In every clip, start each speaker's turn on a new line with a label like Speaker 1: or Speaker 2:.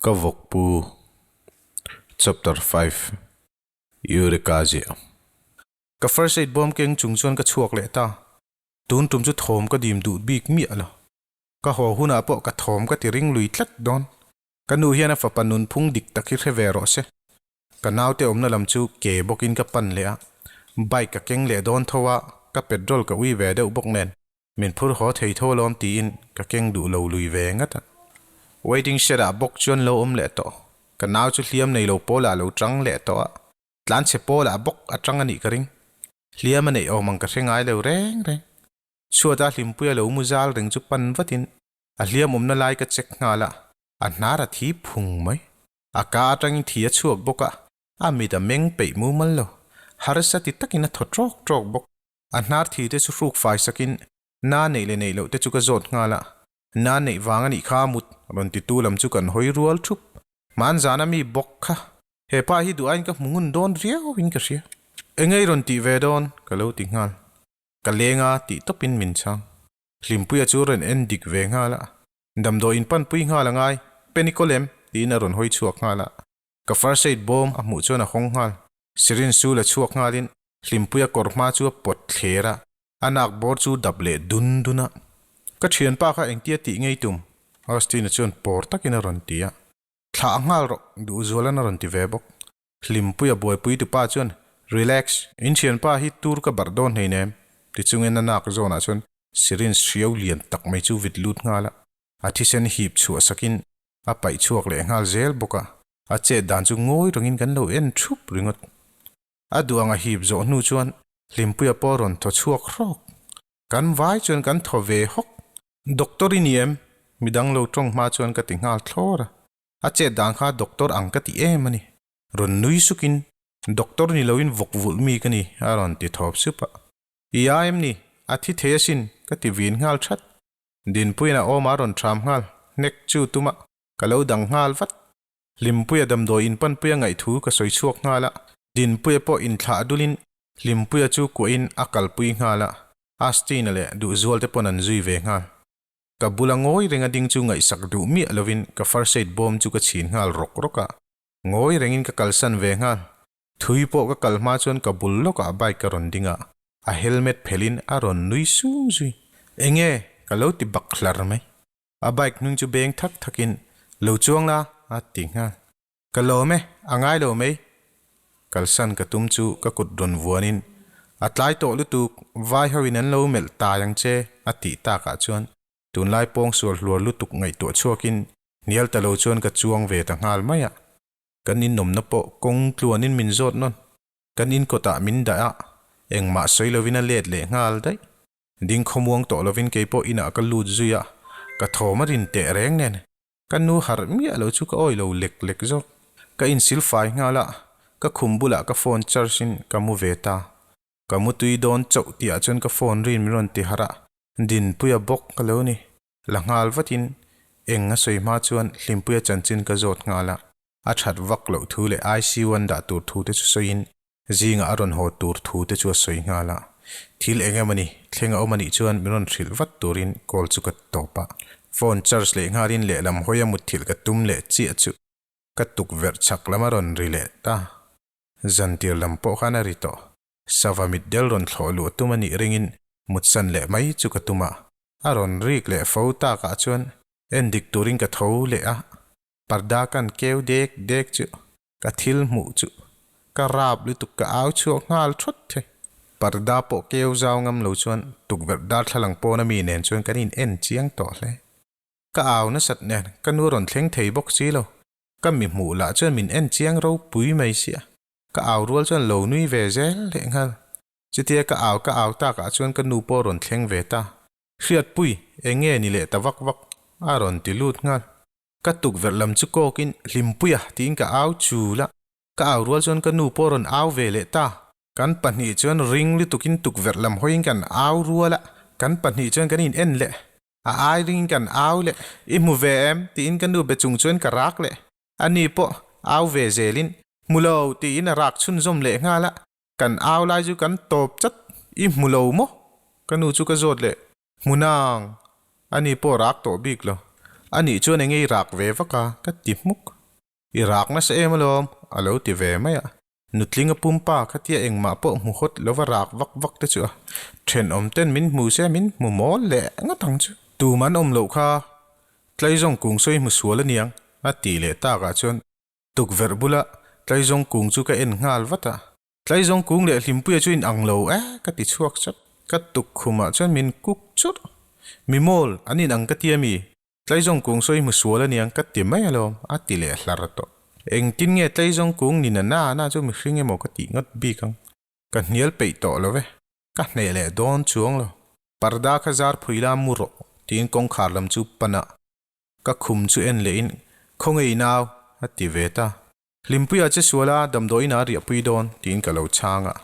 Speaker 1: Ka vawkpu Chapter 5 Eureka ziah. Ka first aid bawm keng chung chuan ka chhuak leh ta. Tun tum chu thawm ka dim duh bik miah lo. Ka haw hunah pawh ka thawm ka ti ring lui tlat dawn. Ka nu hian a fapa nunphung dik tak hi hre ve rawh se. Ka naute awmna lam chu ke bawkin ka pan leh a. Bike ka keng leh dawn tho a, ka petrol ka ui ve deuh bawk nen. Min phur haw thei tho alawm tiin ka keng duh lo lui ve ngat a. Waiting shed ah bawk chuan lo awm leh tawh. Ka nau chu hliam nei lo pawl ah lo tang leh tawh a. Tlanchhe pawl ah bawk a tang a nih ka ring. Hliam a neih awm ang ka hre ngai lo reng reng. Chhuat a hlimpui a lo mu zal reng chu pan vatin a hliam awmna lai ka check nghal a, a hnar a thi phung mai. A ka atangin thi a chhuak bawk a, a mit a meng peih mumal lo. Harsa ti takin a thaw tawk tawk bawk. A hnar thi te chu hruk fai sakin na neih leh neih loh te chu ka zawt nghal a, na neih vang a nih kha mut rawn titu lam chu kan hawi rual thup. Hmanzana mi bawk kha he pa hi duh aiin ka hmu ngun dawn riau in ka hria. Engei rawn tih ve dawn ka lo ti nghal. Ka leng a tih tawpin min chhang. Hlimpuia chu rawn en dik ve nghal a, damdawi in panpui nghal a ngai, Penny kawl em? tiin a rawn hawi chhuak nghal a. Ka first aid bawm a hmuh chuan a hawng nghal. Syringe chu la chhuak nghalin Hlimpuia kawr hma chu a pawt thler a, a nak bawr chu dap leh dun dun a. Ka thianpa kha engtia tih ngei tum? Austin-a chuan pawr takin a rawn ti a. Thlah nghal rawh, Duhzualan a rawn ti ve bawk. Hlimpuia buaipui tupa chuan, Relax, in thianpa hi tur ka barh dawn hleinem, ti chungin a nak zawnah chuan syringe hriau lian tak mai chu vit lut nghal a. A thisen hip chhuah sakin a paih chhuak leh nghal zel bawk a, a chet dan chu ngawi rengin kan lo en thup ringawt. A duh ang a hip zawh hnu chuan Hlimpuia pawh rawn thaw chhuak hrawk. Kan vai chuan kan thaw ve hawk. Doctor i ni em? Midang lo tawng hma chuan ka ti nghal thlawr a. A chet dan kha doctor ang ka ti em a ni. Rawn nui sukin, Doctor ni loin vawk vulh mi ka ni a rawn ti thawp sup a. I a em ni? A thi thei asin ka ti vin nghal that. Dinpuiin a awm a rawn ṭham nghal, hnek chu tum a, ka lo dang nghal vat. Hlimpuia damdawi inpanpuia ngaihthu ka sawi chhuak nghal a, Dinpuia pawh inthlah dulin Hlimpuia chu kuahin a kalpui nghal a, Astina leh Duhzualte pawn an zui ve nghal. Ka bula ngawi renga ding chu ngaihsak duh miah lovin ka first aid bawm chu ka chhin nghal rawk rawk a, ngawi rengin ka kalsan ve nghal. Thui pawh ka kal hma chuan ka bul lawkah bike ka rawn ding a, a helmet phelhin a rawn nui sung zui. Enge? Ka lo ti bak hlar mai. A bike hnung chu beng thak thakin, Lo chuang la, a ti nghal. Ka lawm e, a ngai lo mai. Kalsan ka tum chu ka kut rawn vuanin, A tlai tawh lutuk, vai hoin an lo melh tai ang che, a tih takah chuan tunlai pawngsual hluar lutuk ngaihtuah chhuakin hnial ta lo chuan ka chuang ve ta nghal mai a. Kan inawmna pawh kawng tluanin min zawt nawn. Kan inkawtah min dah a, engmah sawi lovin a let leh nghal daih. Ding khawmuang tawh lovin kei pawh inah ka lut zui a, ka thawm a rin teh reng nen. Ka nu harh miah lo chu ka awi lo lek lek zawk. Ka insil fai nghal a, ka khum bulah ka phone charge in ka mu ve ta. Ka mu tui dawn chauh tihah chuan ka phone rin min rawn ti harh a, Dinpuia bawk ka lo ni. La nghal vatin eng a sawi hma chuan Hlimpuia chanchin ka zawt nghal a, a that vak loh thu leh ICU an dah tur thu te chu sawiin zingah a rawn haw tur thu te chu a sawi nghal a. Thil eng emawni thleng a awm anih chuan min rawn hrilh vat turin call chu ka tawp a. Phone charge leh nghalin lehlam hawi a mutthilh ka tum leh chiah chu ka tukverh chhak lam a rawn ri leh ta. Zantir lam pawh khan a ri tawh. Sava mitdel rawn thlawh luh tum a nih ringin mutsan leh mai chu ka tum a. A rawn rik leh fo takah chuan en dik turin ka tho leh a, parda kan keu dek dek chu ka thil hmuh chu ka rap lutuk ka au chhuak nghal thawt thei. Parda pawh keu zau ngam lo chuan tukverh darthlalang pawn ami nen chuan kan in en chiang tawh hle. Ka au nasat nen ka nu rawn thleng thei bawk si lo, ka mi hmuh lah chuan min en chiang ropui mai sia. Ka au rual chuan lo nui ve zel leh nghal. Chutia ka au ka au takah chuan ka nu pawh rawn thleng ve ta. Hriatpui, eng nge ni leh ta vak vak? a rawn ti lut nghal. Ka tukverh lam chu kawkin Hlimpuia tiin ka au chul a. Ka au rual chuan ka nu pawh rawn au ve leh ta. Kan pahnih chuan ring lutukin tukverh lam hawiin kan au rual a, kan pahnih chuan kan in en leh. A ai ringin kan au leh. I hmu ve em? tiin ka nu be chung chuan ka rak leh. Ani pawh au ve zelin, Hmu lo tiin a rak chhunzawm leh nghal a. Kan au lai chu kan tawp chat, I hmu lo maw? Ka nu chu ka zawt leh, Hmu nang! Ani pawh rak tawh bik lo. A nih chuan enge i rak ve vak a? ka ti hmuk. I rak nasa em alawm, a lo ti ve mai a. Nutling a pumpa khatia engmah pawh hmu hawt lova rak vak vak te chu a thenawm ten min hmu se min hmu mawl leh ngawt ang chu. Tum an awm loh kha Tlaizawng kung sawi hmu sual aniang a tih leh takah chuan tukverh bula Tlaizawng kung chu ka en nghal vat a. Tlaizawng kung leh Hlimpuia chu in ang lo e ka ti chhuak chap. Ka tukkhumah chuan min kuk churh. Mi mawl an in ang ka ti ami? Tlaizawng kung sawi hmu sual aniang ka ti mai alawm, a ti leh hlar tawh. Engtin nge tlaizawng kung ni na na na chu mihring emaw ka tih ngawt bik ang. Ka hnial peih tawh lo ve. Ka hneh leh dawn chuang lo. Parda kha zar phui la mu rawh tiin kawngkhar lam chu pan a. Ka khum chu en lehin, Khawnge i nau? a ti ve ta. Hlimpuia che sual a, damdawiin a riahpui dawn tiin ka lo chhang a.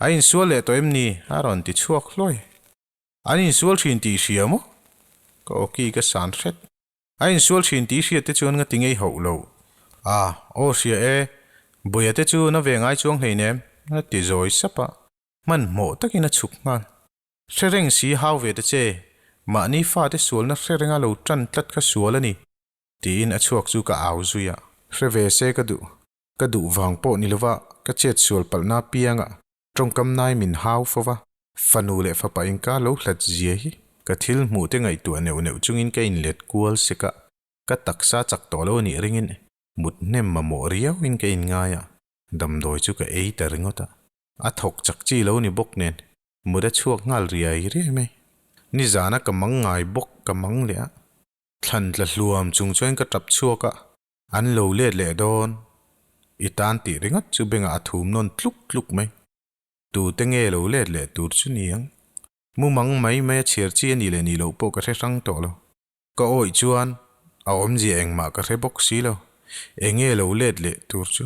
Speaker 1: A insual leh tawh em ni? a rawn ti chhuak hluai. An insual thin tih i hria maw? Ka awki ka san hret. A insual thin tih i hriat te chuan nga ti ngei hauh lo. A, aw hria e, Buia te chu na ve ngai chuang hleinem, a ti zawi sap a, hmanhmawh takin a chhuk nghal. Hre reng si hau ve ta che, mahni fate sualna hre renga lo tan tlat kha sual a ni, tiin a chhuak chu ka au zui a. Hre ve se ka duh, ka duh vang pawh ni lova ka chet sual palhna piangah Tawngkam nai min hau fo va, fanu leh fapa inkar lo hlat zia hi ka thil hmuh te ngaihtuah neuh neuh chungin ka inlet kual sek a, ka taksa chak tawh lo anih ringin mut hnem mamawh riau in ka inngai a, damdawi chu ka ei ta ringawt a, a thawk chak chi lo ni bawk nen mut a chhuak nghal riai riai mai. Nizana ka mang ngai bawk ka mang leh a, thlan tla hluam chung chuan ka tap chhuak a, An lo let leh dawn. I tan tih ringawt chu bengah a thum nawn tluk tluk mai. Tute nge lo let leh tur chu ni ang? Mumang mai mai a chhiar chi a nih leh nih loh pawh ka hre hrang tawh lo. Ka awih chuan a awmzia engmah ka hre bawk si lo. Enge lo let leh tur chu?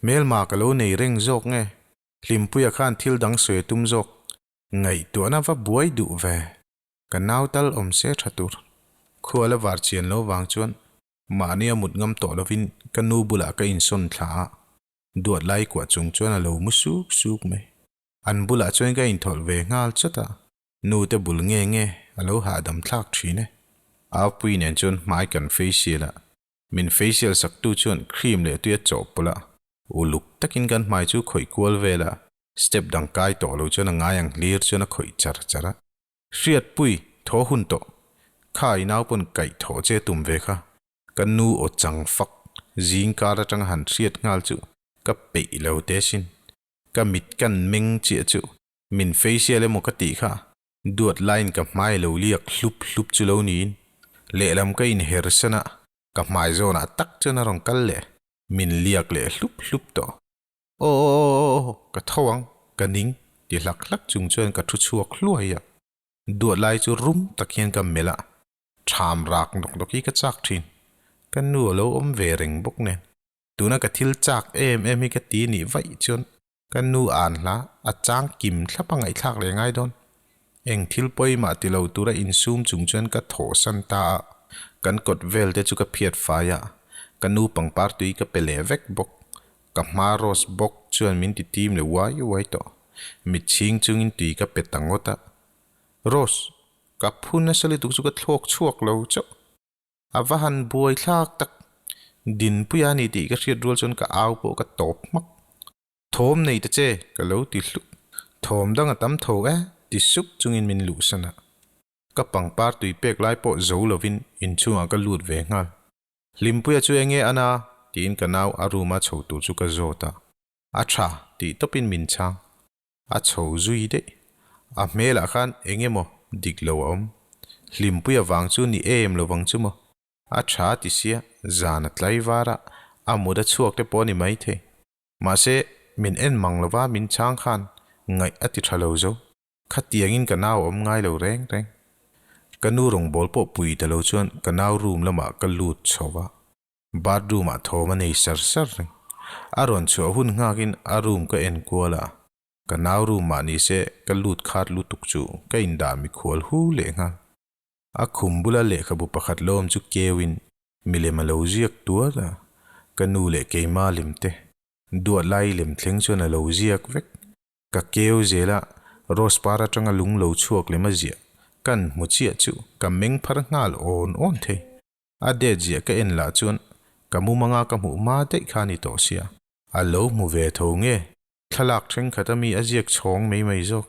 Speaker 1: Hmelma ka lo nei reng zawk nge? Hlimpuia khan thil dang sawi a tum zawk. Ngaihtuahna va buai duh ve. Ka nau tal awm se tha tur. Khua la var chian lo vang chuan Mahnia mut ngam tawh lovin ka nu bulah ka insawn thla a, duat lai kuah chung chuan a lo mu suk suk mai. An bulah chuan ka inthawlh ve nghal chawt a, nu te bul nge nge a lo hahdam thlak thin e. Aupui nen chuan hmai kan facial a, min facial saktu chuan cream leh tui a chawhpawlh a, uluk takin kan hmai chu khawih kual vel a, step dang kai tawh lo chuan a ngai ang hlir chuan a khawih char char a. Hriatpui, thaw hun tawh. Kha i nau pawn kaih thawh che tum ve kha. Ka nu aw chang fak, zing kar atanga han hriat nghal chu ka peih lo te sin. Ka mit kan meng chiah chu min facial emaw ka tih kha duat laiin ka hmai lo liak hlup hlup chu lo niin. Lehlam ka inher san a, ka hmai zawnah tak chuan a rawn kal leh, min liak leh hlup hlup tawh. Aw aw aw aw aw ka tho ang, ka ning ti hlak hlak chung chuan ka thu chhuak hluai a. Duat lai chu rum tak hian ka melh a, ṭham rak nawk nawk hi ka chak ṭhin. Ka nu a lo awm ve reng bawk nen, tuna ka thil chak em em hi ka ti nih vaih chuan ka nu an hla a chang kim thlap a ngaihthlak leh ngai dawn. Eng thil pawimah ti lo tura insum chung chuan ka thawhsan ta a, kan kawt vel te chu ka phiat fai a, ka nu pangpar tui ka pe leh vek bawk. Ka hma rose bawk chuan min ti tim leh uai uai tawh. Mit chhing chungin tui ka pe ta ngawt a. Rose, ka phu nasa lutuk chu ka thlawk chhuak lo chauh. A va han buai thlak tak. Dinpuia a ni tih ka hriat rual chuan ka au pawh ka tawp hmak. Thawm nei ta che, ka lo ti hluk. Thawm dang a tam tho e, ti sup chungin min luhsan a. Ka pangpar tui pek lai pawh zo lovin inchhungah ka lut ve nghal. Hlimpuia chu enge ana? tiin ka nau a room a chho tur chu ka zawt a. A tha tih tawpin min chhang. A chho zui daih. A hmelah khan eng emaw dik lo a awm. Hlimpuia vang chu ni em lo vang chu maw? A tha ti sia, zan a tlai var a, a mut a chhuak te pawh a ni maithei. Mahse, min en mang lova min chhang khan ngaih a ti tha lo zo. Khatiangin ka nau a awm ngai lo reng reng. Ka nu rawngbâwl pawh pui ta lo chuan ka nau room lamah ka lut chho va. Bathroom ah thawm a nei sar sar reng. A rawn chhuah hun nghakin a room ka en kual a. Ka nau room mah ni se ka lut khat lutuk chu ka indah mikhual hu leh nghal. A khum bula lehkhabu pakhat lawm chu keuin milem a lo ziak tuar a, ka nu leh keima lem te duat lai lem thleng chuan a lo ziak vek. Ka keu zel a, rose par atanga lung lo chhuak lem a ziah kan hmu chiah chu ka meng phar nghal awn awn thei. A date ziah ka en lah chuan ka mumanga ka hmuh hma daih kha a ni tawh sia. A lo hmu ve tho nge? Thlalak thenkhat a mi a ziak chhawng mai mai zawk.